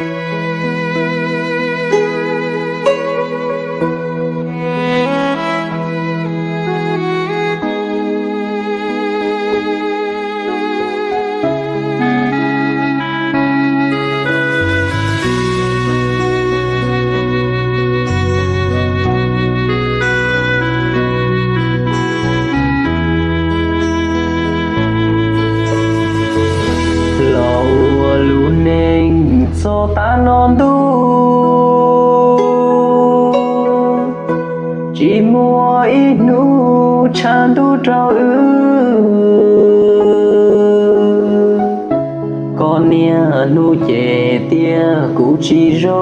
Los ua lub neej txog tav no ntuj, tsis muaj ib hnub tshav ntuj rau wb. Koj niaj hnub cem tias kuv tsis zoo,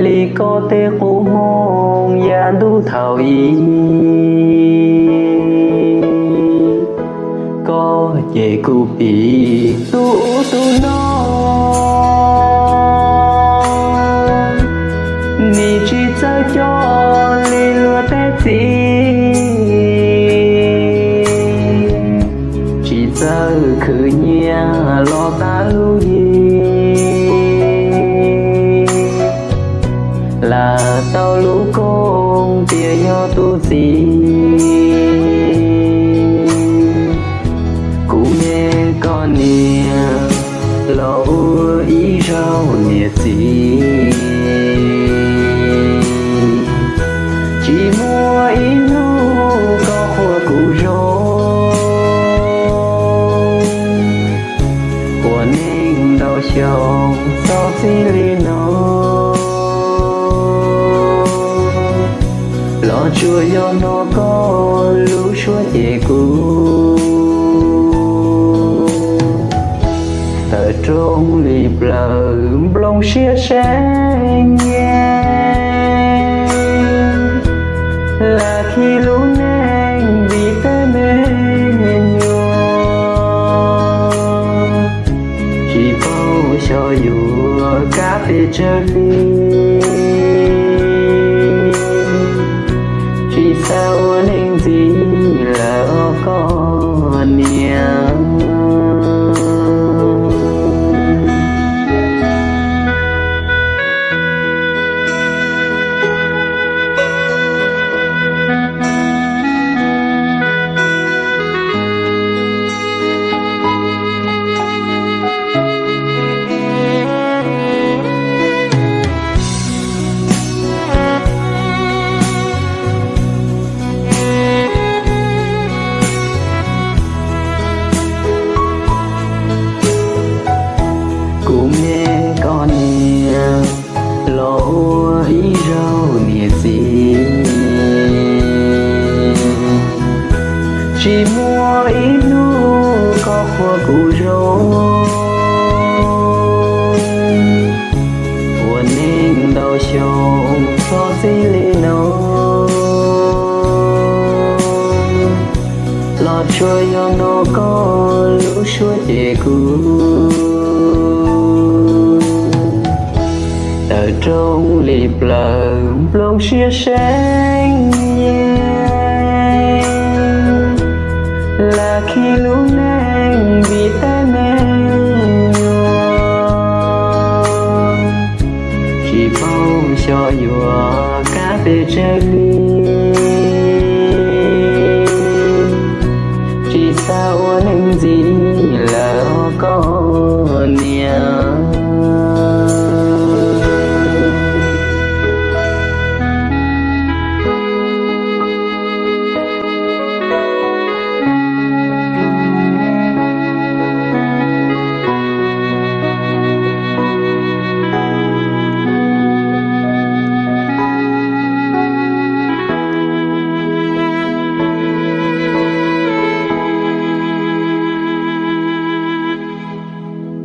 li koj tej qub hmoov yav ntuj thaum ub. Koj cem kuv pim tus ub tus no, nim tsis txawj coj li luag tej txiv, tsis txawj khwv nyiaj los tas lub hli, lam tau lub koob tias yog tus txiv. Kuv me koj niam, los ua ib zaug niam txiv, tsis muaj ib hnub koj qhuas kuv zoo. Ua neej ntau xyoo txog txij li no, los tsuas yog hnov koj lub suab cem kuv. Tawm rooj li plaws nplooj siab seev nyiam, lam khi lub neej vim tej me nyuam, tsis paub xyov yuav kav pes tsawg hli, tsis xav ua neej ntxiv lawm os koj niam. Kuv me koj niam, los ua ib zaug niam txiv, tsis muaj ib hnub koj qhuas kuv zoo. Ua neej ntau xyoo txog txij li no, los tsuas yog hnov koj lub suab cem kuv. Tawm rooj li plaws nplooj siab seev nyiam, lam khi lub neej vim tej me nyuam, tsis paub xyov yuav kav pes tsawg hli, tsis xav ua neej ntxiv